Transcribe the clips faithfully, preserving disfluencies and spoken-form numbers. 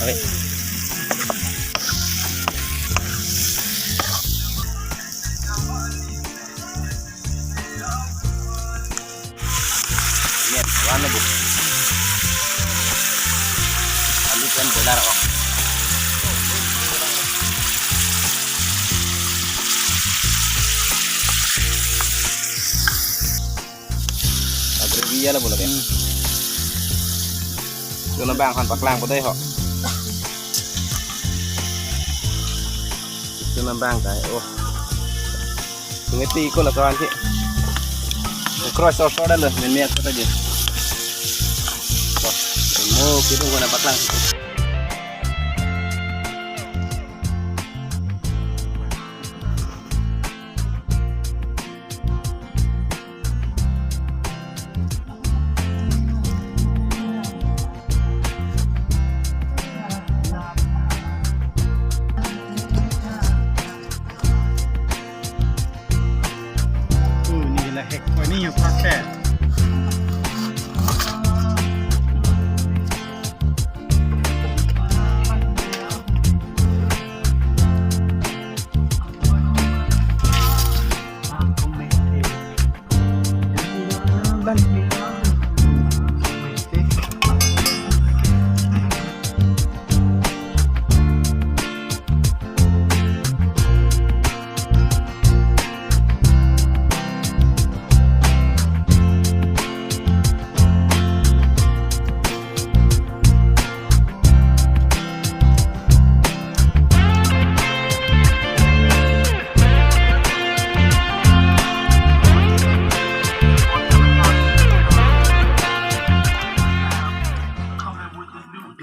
Oi. Net, wan na bu. Alu pen boiler, oh. Agrevi ya la bola ke. Hmm. Dona bang han paklang ko dei ho. Dona bang kai, oh. Nge pi ko la kawan ki. Cross or sort lo, men men ko ta je. Mo kitu ko na paklang. Uh, ni la hek ko ni yo paket.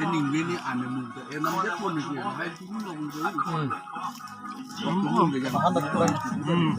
Ini, ini aneh muda. Eh, namanya pun itu ya. Hai, sini lo muda. Hmm. Hmm. Hmm.